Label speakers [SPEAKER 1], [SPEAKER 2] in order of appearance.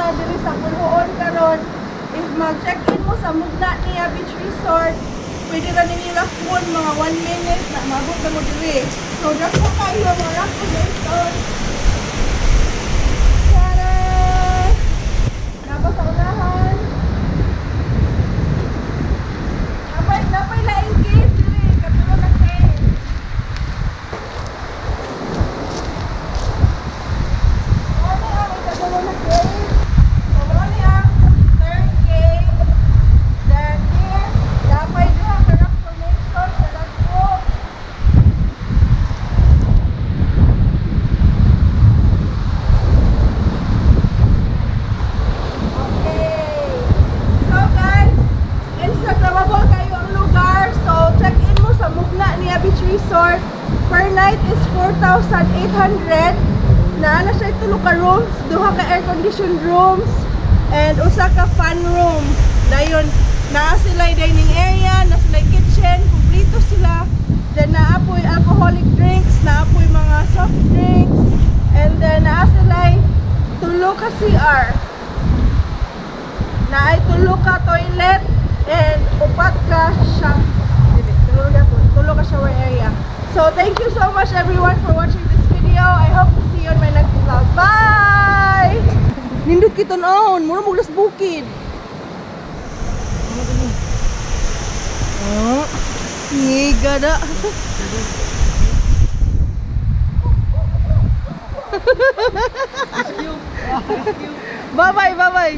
[SPEAKER 1] na diri sa Boljoon karon. If mag-check-in mo sa Mugna Niya Beach Resort, pwede ra ninyo lakbon mga 1 minute na maabot na mo diri. So dako kayo mga rock formation. Tada! Napa sa unahan. Napay laing cave diri, katulo na cave. Ano ang katulo na cave? So mao ni ang third cave. Then here, napay duha ka rock formation sa dagko. Okay. So guys, Instagrammable kayo ang lugar. So check-in mo sa Mugna Niya Beach Resort. Per night is 4,800. Naa na siya tulo ka rooms, duha ka air-conditioned rooms, and usa ka fan room. Dayon, naa sila dining area, naa sila kitchen, kumpleto sila. Then naa po'y alcoholic drinks, naa po'y mga soft drinks, and then naa sila tulo ka CR. Naay tulo ka toilet and upat ka shower. Tulo ka shower area. So thank you so much everyone for watching this video. I hope to see you on my next vlog. Bye! Nindot kita noon, mura mo las bukid. Oh, ngiga na. Bye bye, bye bye.